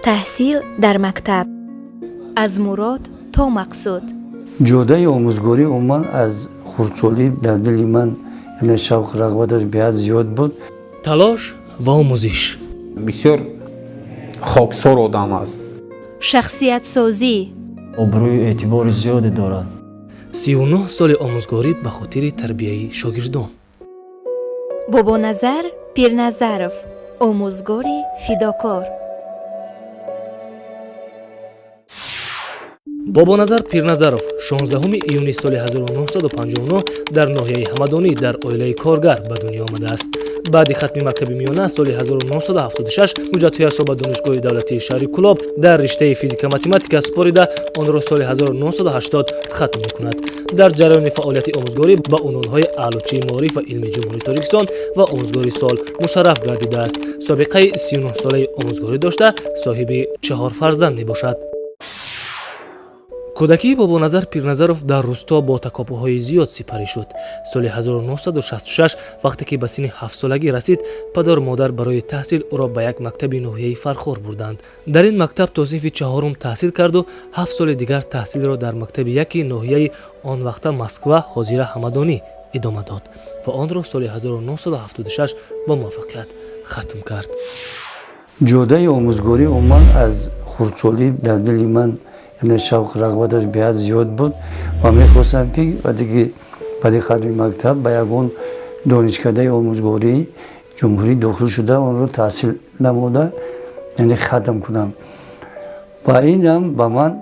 Таҳсил дар мактаб аз мурод то мақсуд. Ҷодаи омӯзгорӣ умуман аз хурдсолӣ дар дили ман, яъне шавқу рағбаташ беҳад зиёд буд. Талош ва омӯзиш. Бисёр хоксор одам аст. Шахсиятсозӣ. Обрӯю эътибори зиёде дорад. 39 соли омӯзгорӣ ба хотири тарбияи шогирдон. Бобоназар Пирназаров, омӯзгори фидокор. Бобоназар Пирназаров 16 июни соли 1959 дар ноҳияи Ҳамадонӣ дар оилаи коргар ба дунё омадааст. Баъди хатми мактаби миёна соли 1976 ҳуҷҷатҳояшро ба Донишгоҳи давлатии шаҳри Кӯлоб дар риштаи физика-математика супорида, онро соли 1980 хатм мекунад. Дар ҷараёни фаъолияти омӯзгорӣ ба унвонҳои Аълочии маориф ва илми Ҷумҳурии Тоҷикистон ва Омӯзгори сол мушарраф гардидааст. Собиқаи 39-солаи омӯзгорӣ дошта, соҳиби 4 фарзанд мебошад. Кӯдакии Бобоназар Пирназаров дар рӯсто бо такопӯҳои зиёд сипарӣ шуд. Соли 1966, вақте ки ба синни 7-солагӣ расид, падару модар барои таҳсил ӯро ба як мактаби ноҳияи Фархор бурданд. Дар ин мактаб то синфи чаҳорум таҳсил карду 7 соли дигар таҳсилро дар мактаби яки ноҳияи он вақта Москва, ҳозира Ҳамадонӣ, идома дод ва онро соли 1976 бо муваффақият хатм кард. Ҷодаи омӯзгорӣ умуман аз хурдсолӣ дар дили ман, яъне шавқу рағбаташ беҳад зиёд буд ва мехостам, ки вақте ки баъди хатми мактаб ба ягон донишкадаи омӯзгории ҷумҳурӣ дохил шуда, онро таҳсил намуда, яъне хатм кунам. Ва инам ба ман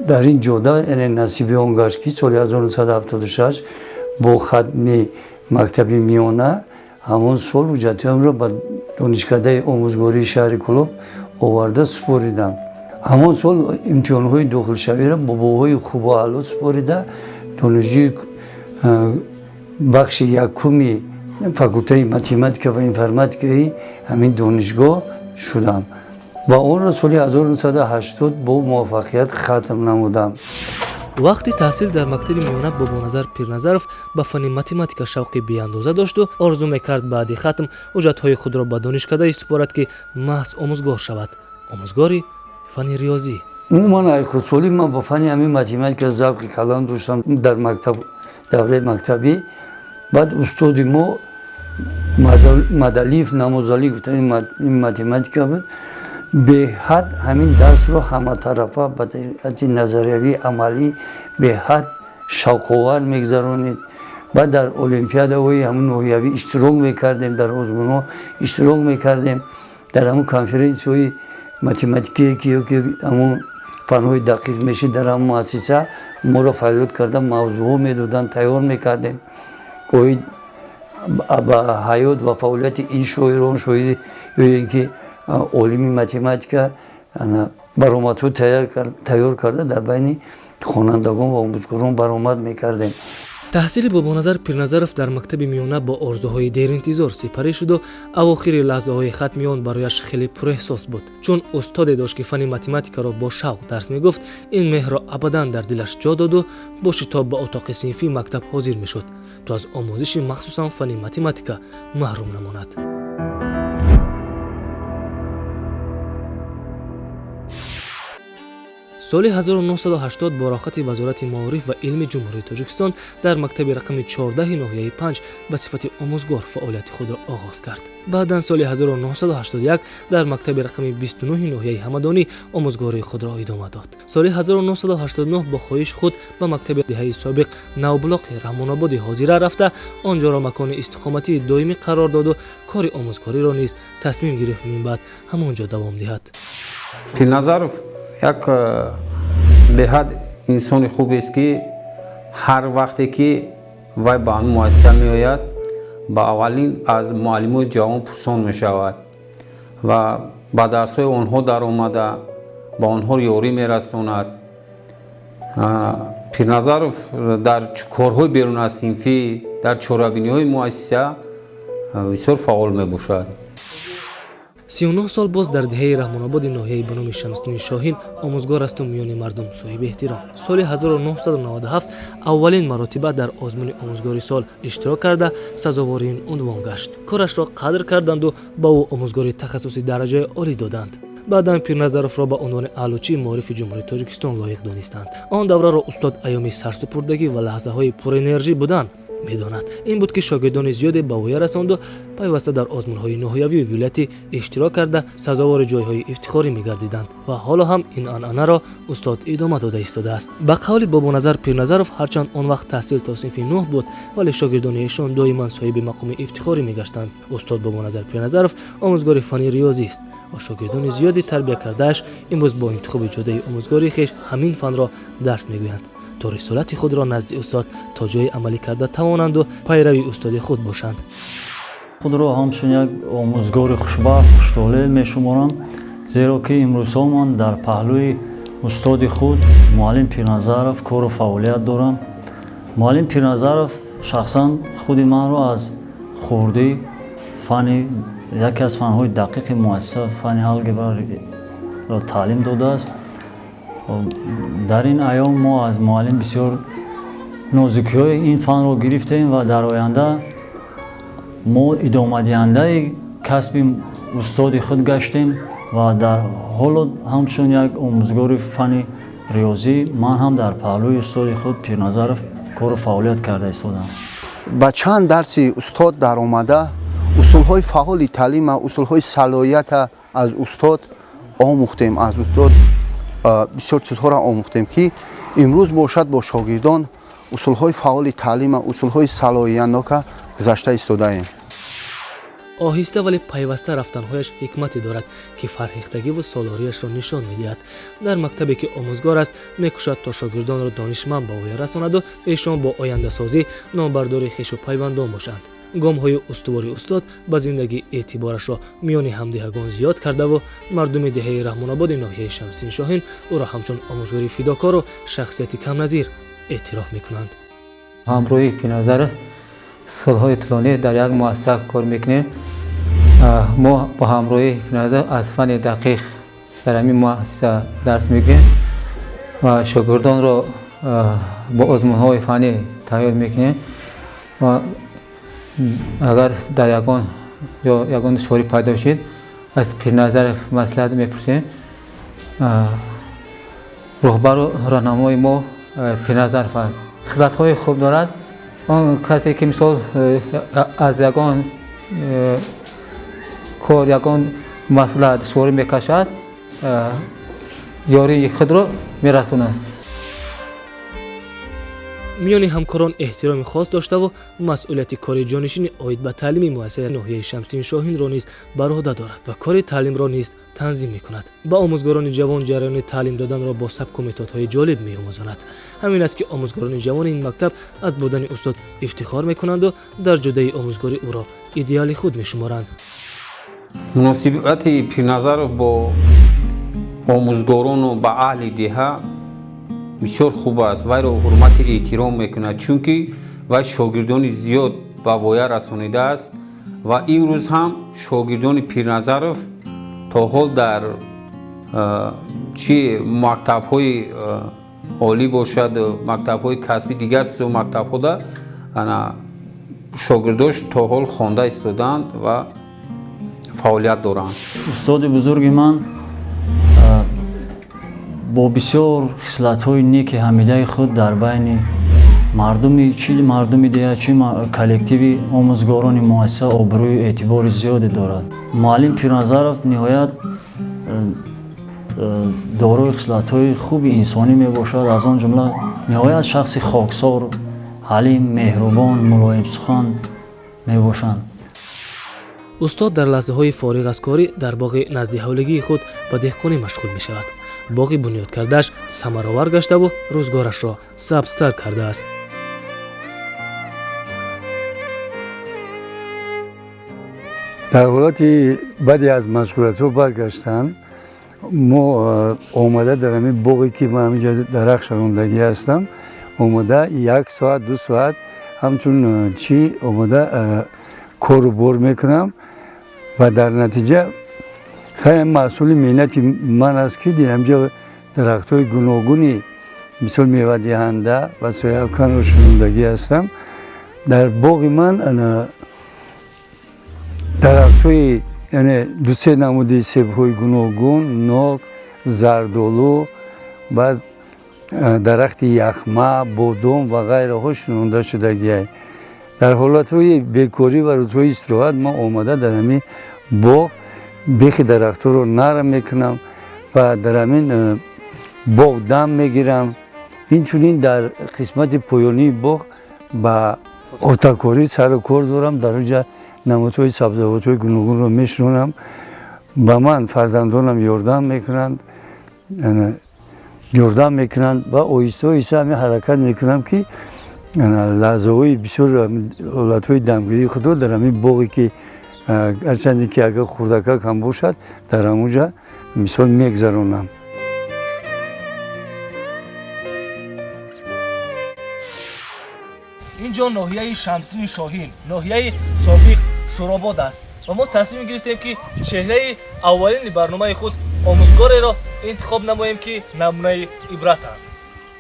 дар ин ҷода, яъне насиби он гашт, ки соли 1976 бо хатми мактаби миёна ҳамон сол ҳуҷҷатҳоямро ба донишкадаи омӯзгории шаҳри Кӯлоб оварда супоридам. Ҳамон сол имтиҳонҳои дохилшавиро бо баҳои хубу аъло супорида, донишҷӯи бахши якуми факултаи математика ва информатикаи ҳамин донишгоҳ шудам ва онро соли 1980 бо муваффақият хатм намудам. Вақти таҳсил дар мактаби миёна Бобоназар Пирназаров ба фанни математика шавқи беандоза дошту орзу мекард, баъди хатм ҳуҷҷатҳои худро ба донишкадае супорад, ки маҳз омӯзгор шавад, омӯзгори фанни риёзӣ. Умуман ай хурдсолӣ ман ба фанни ҳамин математика завқи калон доштам. Дар мактаб, давраи мактабӣ, баъд устоди мо Мадалиев Намозалӣ гуфтан, ин математика буд, беҳад ҳамин дарсро ҳаматарафа ба ҷиҳати назариявӣ, амалӣ беҳад шавқовар мегузаронид. Баъд дар олимпиадаҳои ҳамун ноҳиявӣ иштирок мекардем, дар озмунҳо иштирок мекардем, дар ҳамун конференсияҳои математикие ки ёки ҳамун фанҳои дақиқ мешид, дар ҳамун муассиса моро фарёд карда, мавзӯъҳо медоданд, тайёр мекардем оид ба ҳаёт ва фаъолияти ин шоир, он шоир ё ин ки олими математика. Баромадҳо тайёр карда, дар байни хонандагон ва омӯзгорон баромад мекардем. Таҳсили Бобоназар Пирназаров дар мактаби миёна бо орзуҳои деринтизор сипарӣ шуду авохири лаҳзаҳои хатми он барояш хеле пурэҳсос буд, чун устоде дошт, ки фанни математикаро бо шавқ дарс мегуфт. Ин меҳрро абадан дар дилаш ҷо доду бо шитоб ба утоқи синфии мактаб ҳозир мешуд, то аз омӯзиши махсусан фанни математика маҳрум намонад. Соли 1980 бо роҳхати Вазорати маориф ва илми Ҷумҳурии Тоҷикистон дар мактаби рақами 14 ноҳияи Панҷ ба сифати омӯзгор фаъолияти худро оғоз кард. Баъдан соли 1981 дар мактаби рақами 29 ноҳияи Ҳамадонӣ омӯзгории худро идома дод. Соли 1989 бо хоҳиши худ ба мактаби деҳаи собиқ Навблоқи Раҳмонободи ҳозира рафта, он ҷоро макони истиқоматии доимӣ қарор доду кори омӯзгориро низ тасмим гирифт минбаъд ҳамон ҷо давом диҳад. Пирназаров як беҳад инсони хубест, ки ҳар вақте ки вай ба ҳамин муассиса меояд, ба аввалин аз муаллимои ҷавон пурсон мешавад ва ба дарсҳои онҳо даромада, ба онҳо ёрӣ мерасонад. Пирназаров дар корҳои беруназсинфӣ, дар чорабиниҳои муассиса бисёр фаъол мебошад. 39 сол боз дар деҳаи Раҳмонободи ноҳияи ба номи Шамсиддини Шоҳин омӯзгор асту миёни мардум соҳиби эҳтиром. Соли 1997 аввалин маротиба дар озмуни омӯзгори сол иштирок карда, сазовори ин унвон гашт. Корашро қадр карданду ба ӯ омӯзгори тахассуси дараҷаи олӣ доданд. Баъдан Пирназаровро ба унвони аълочии маорифи Ҷумҳурии Тоҷикистон лоиқ донистанд. Он давраро устод айёми сарсупурдагӣ ва лаҳзаҳои пурэнержӣ будан медонад. Ин буд, ки шогирдони зиёде ба воя расонду пайваста дар озмунҳои ноҳиявию вилоятӣ иштирок карда, сазовори ҷойҳои ифтихорӣ мегардиданд ва ҳоло ҳам ин анъанаро устод идома дода истодааст. Ба қавли Бобоназар Пирназаров, ҳарчанд он вақт таҳсил то синфи 9 буд, вале шогирдони эшон доиман соҳиби мақоми ифтихорӣ мегаштанд. Устод Бобоназар Пирназаров омӯзгори фанни риёзист ва шогирдони зиёди тарбия кардааш имрӯз бо интихоби ҷодаи омӯзгори хеш ҳамин фанро дарс мегӯянд, то рисолати худро назди устод то ҷое амалӣ карда тавонанду пайрави устоди худ бошанд. Худро ҳамчун як омӯзгори хушбахт, хуштолеъ мешуморам, зеро ки имрӯзҳо ман дар паҳлӯи устоди худ муаллим Пирназаров кору фаъолият дорам. Муаллим Пирназаров шахсан худи манро аз хурдӣ фанни яке аз фанҳои дақиқи муассиса, фанни алгебраро таълим додааст. Дар ин айём мо аз муаллим бисёр нозукиҳои ин фанро гирифтем ва дар оянда мо идомадиҳандаи касби устоди худ гаштем ва дар ҳоло ҳамчун як омӯзгори фанни риёзӣ ман ҳам дар паҳлӯи устоди худ Пирназаров кору фаъолият карда истодам. Ба чанд дарси устод даромада усулҳои фаъоли таълима, усулҳои салоҳията аз устод омӯхтем, аз устод бисёр чизҳоро омӯхтем, ки имрӯз бошад бо шогирдон усулҳои фаъоли таълима, усулҳои салоҳиятнока гузашта истодаем. Оҳиста, вале пайваста рафтанҳояш ҳикмате дорад, ки фарҳехтагиву солориашро нишон медиҳад. Дар мактабе ки омӯзгор аст, мекӯшад то шогирдонро донишманд ба воя расонаду эшон бо ояндасозӣ номбардори хешу пайвандон бошанд. Гомҳои устувори устод ба зиндагӣ эътиборашро миёни ҳамдиҳагон зиёд кардаву мардуми деҳаи Раҳмонободи ноҳияи Шамсиддини Шоҳин ӯро ҳамчун омӯзгори фидокору шахсияти камназир эътироф мекунанд. Ҳамроҳи Пирназаров солҳои тӯлонӣ дар як муассиса кор мекунем. Мо бо ҳамроҳи Пирназаров аз фанни дақиқ дар ҳамин муассиса дарс мегӯем ва шогирдонро бо озмунҳои фаннӣ тайёр мекунем ва агар дар ягон ҷо ягон душворӣ пайдо шид, аз Пирназаров маслиҳат мепурсем. Роҳбару роҳнамои мо Пирназаров аст. Хислатҳои хуб дорад. Он касе ки мисол аз ягон кор, ягон масъала душворӣ мекашад, ёрии худро мерасонад. Миёни ҳамкорон эҳтироми хос доштаву масъулияти кори ҷонишини оид ба таълими муассисаи ноҳияи Шамсиддини Шоҳинро низ бар уҳда дорад ва кори таълимро низ танзим мекунад. Ба омӯзгорони ҷавон ҷараёни таълим доданро бо сабку методҳои ҷолиб меомӯзонад. Ҳамин аст, ки омӯзгорони ҷавони ин мактаб аз будани устод ифтихор мекунанду дар ҷодаи омӯзгорӣ ӯро идеали худ мешуморанд. Муносибати Пирназаров бо омӯзгорону ба аҳли деҳа бисёр хуб аст. Вайро ҳурмати эҳтиром мекунад, чунки вай шогирдони зиёд ба воя расонидааст ва имрӯз ҳам шогирдони Пирназаров то ҳол дар чи мактабҳои олӣ бошад, мактабҳои касбӣ, дигар чизо мактабҳода шогирдош то ҳол хонда истодаанд ва фаъолият доранд. Устоди бузурги ман бо бисёр хислатҳои неки ҳамидаи худ дар байни мардуми чи мардуми деҳа, чи коллективи омӯзгорони муассиса обрӯю эътибори зиёде дорад. Муаллим Пирназаров ниҳоят дорои хислатҳои хуби инсонӣ мебошад, аз он ҷумла ниҳоят шахси хоксор, ҳалим, меҳрубон, мулоимсухан мебошанд. Устод дар лаҳзаҳои фориғ аз корӣ дар боғи назди ҳавлигии худ ба деҳқонӣ машғул мешавад. Боғи бунёд кардааш самаровар гаштаву рӯзгорашро сабзтар кардааст. Дар ҳолати баъде аз машғулиятҳо баргаштан, мо омада дар ҳамин боғе, ки ман ҳаминҷа дарахт шарондагӣ ҳастам, омада 1 соат 2 соат ҳамчун чӣ омада кору бор мекунам ва дар натиҷа Хай, маҳсули меҳнати ман аст, ки ҳамҷо дарахтҳои гуногуни, мисол, мевадиҳанда ва сояафканро шунондагӣ ҳастам. Дар боғи ман дарахтҳои, яъне 2-3 намуди себҳои гуногун, нок, зардолу, баъд дарахти яхма, бодом ва ғайраҳо шунонда шудагиай. Дар ҳолатҳои бекорӣ ва рӯзҳои истироҳат ман омада дар ҳамин боғ бехи дарахтҳоро нарм мекунам ва дар ҳамин боғ дам мегирам. Инчунин дар қисмати поёнии боғ ба отакорӣ сару кор дорам. Дар онҷа намудҳои сабзавотҳои гуногунро мешунонам. Ба ман фарзандонам ёрдам мекунанд ва оҳиста оҳиста ҳамин ҳаракат мекунам, ки лаҳзаҳои бисёр ҳолатҳои дамгирии худро дар ҳамин боғе, ки ҳарчанде ки агар хурдакак ҳам бошад, дар ҳамонҷа мисол мегзаронам. Инҷо ноҳияи Шамсиддини Шоҳин, ноҳияи собиқ Шӯробод аст ва мо тасмим гирифтем, ки чеҳраи аввалини барномаи худ омӯзгореро интихоб намоем, ки намунаи ибратанд.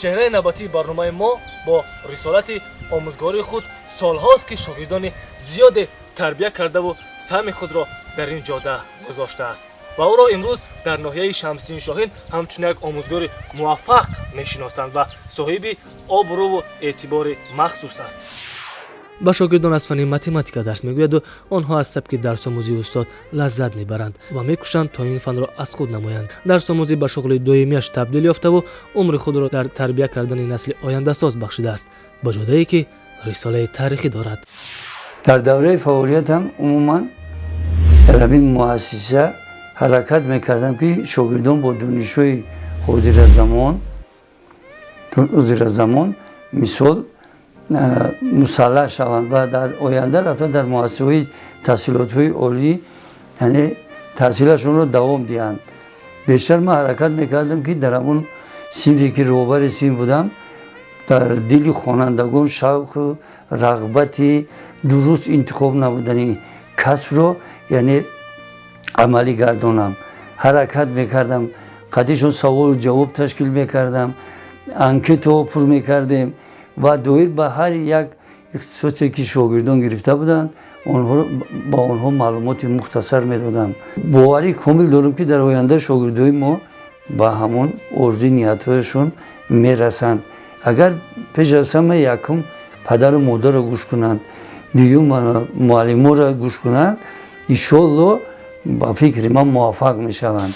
Чеҳраи навбатии барномаи мо бо рисолати омӯзгории худ солҳост, ки шогирдони зиёде тарбия кардаву саҳми худро дар ин ҷода гузоштааст ва ӯро имрӯз дар ноҳияи Шамсиддини Шоҳин ҳамчун як омӯзгори муваффақ мешиносанд ва соҳиби обрӯву эътибори махсус аст. Ба шогирдон аз фанни математика дарс мегӯяду онҳо аз сабки дарсомӯзии устод лаззат мебаранд ва мекӯшанд то ин фанро аз худ намоянд. Дарсомӯзӣ ба шуғли доимияш табдил ёфтаву умри худро дар тарбия кардани насли ояндасоз бахшидааст, ба ҷодае ки рисолаи таърихӣ дорад. Дар давраи фаъолиятам умуман дар ҳамин муассиса ҳаракат мекардам, ки шогирдон бо донишҳои ҳозиразамон мисол мусаллаҳ шаванд ва дар оянда рафта дар муассисаҳои таҳсилотҳои олӣ, яъне таҳсилашонро давом диҳанд. Бештар ман ҳаракат мекардам, ки дар ҳамон синфе ки роҳбари синф будам, дар дили хонандагон шавқу рағбати дуруст интихоб намудани касбро, яъне амалӣ гардонам. Ҳаракат мекардам, қадишон саволу ҷавоб ташкил мекардам, анкетаҳо пур мекардем ва доир ба ҳар як ихтисосе, ки шогирдон гирифта буданд, ба онҳо маълумоти мухтасар медодам. Боварии комил дорам, ки дар оянда шогирдои мо ба ҳамон орзуи ниятҳояшон мерасанд, агар пеш аз ҳама якум падару модарро гӯш кунанд, дуюм муаллиморо гӯш кунанд, иншоалло ба фикри ман муваффақ мешаванд.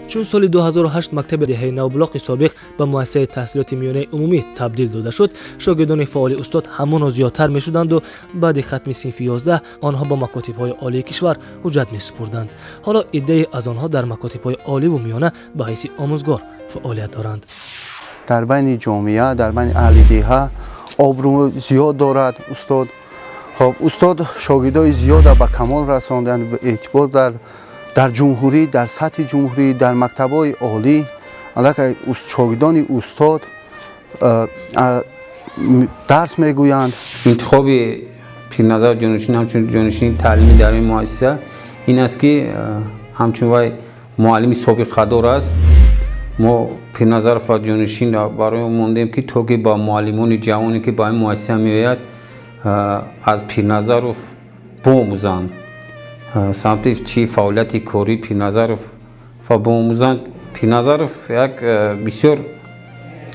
Чун соли 2008 мактаби деҳаи Навбулоқи собиқ ба муассисаи таҳсилоти миёнаи умумӣ табдил дода шуд, шогирдони фаъоли устод ҳамоно зиёдтар мешуданду баъди хатми синфи 11 онҳо ба макотибҳои олии кишвар ҳуҷҷат месупурданд. Ҳоло иддае аз онҳо дар макотибҳои оливу миёна ба ҳайси омӯзгор фаъолият доранд. Дар байни ҷомеа, дар байни аҳли деҳа обрӯ зиёд дорад устод. Хоб, устод шогирдои зиёда ба камол расонданд, эътибор дар ҷумҳурӣ, дар сатҳи ҷумҳурӣ, дар мактабҳои олӣ аллакай шогирдони устод дарс мегӯянд. Интихоби Пирназар ҷонишин ҳамчун ҷонишини таълимӣ дар ин муассиса ин аст, ки ҳамчун вай муаллими собиқадор аст. Мо Пирназаров ва ҷонишин барои он мондем, ки то ки ба муаллимони ҷавоне, ки ба ин муассиса меояд, аз Пирназаров биомӯзанд, самти чи фаъолияти кории Пирназаров ва биомӯзанд. Пирназаров як бисёр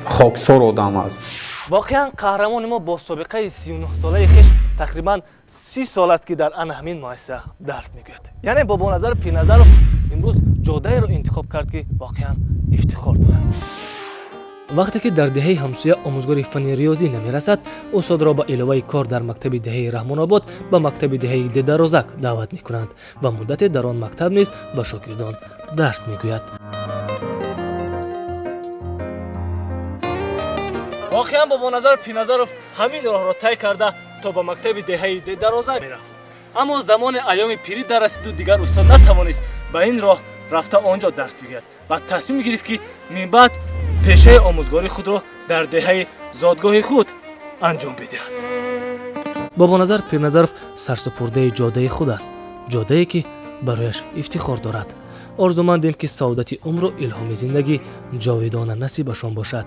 хоксор одам аст. Воқеан қаҳрамони мо бо собиқаи 39-солаи хеш тақрибан 30 сол аст, ки дар ана ҳамин муассиса дарс мегӯяд. Яъне Бобоназар Пирназаров имрӯз ҷодаеро интихоб кард, ки воқеан ифтихор дорад. Вақте ки дар деҳаи ҳамсоя омӯзгори фанни риёзӣ намерасад, устодро ба иловаи кор дар мактаби деҳаи Раҳмонобод ба мактаби деҳаи Дедарозак даъват мекунанд ва муддате дар он мактаб низ ба шогирдон дарс мегӯяд. Воқеан Бобоназар Пирназаров ҳамин роҳро тай карда то ба мактаби деҳаи Дедарозак мерафт, аммо замони айёми пирӣ дарасиду дигар устод натавонист ба ин роҳ рафта он ҷо дарс бигӯяд ва тасмим гирифт, ки минбаъд пешаи омӯзгории худро дар деҳаи зодгоҳи худ анҷом бидиҳад. Бобоназар Пирназаров сарсупурдаи ҷодаи худ аст, ҷодае ки Барояш ифтихор дорад. Орзумандем, ки саодати умру илҳоми зиндагӣ ҷовидона насибашон бошад.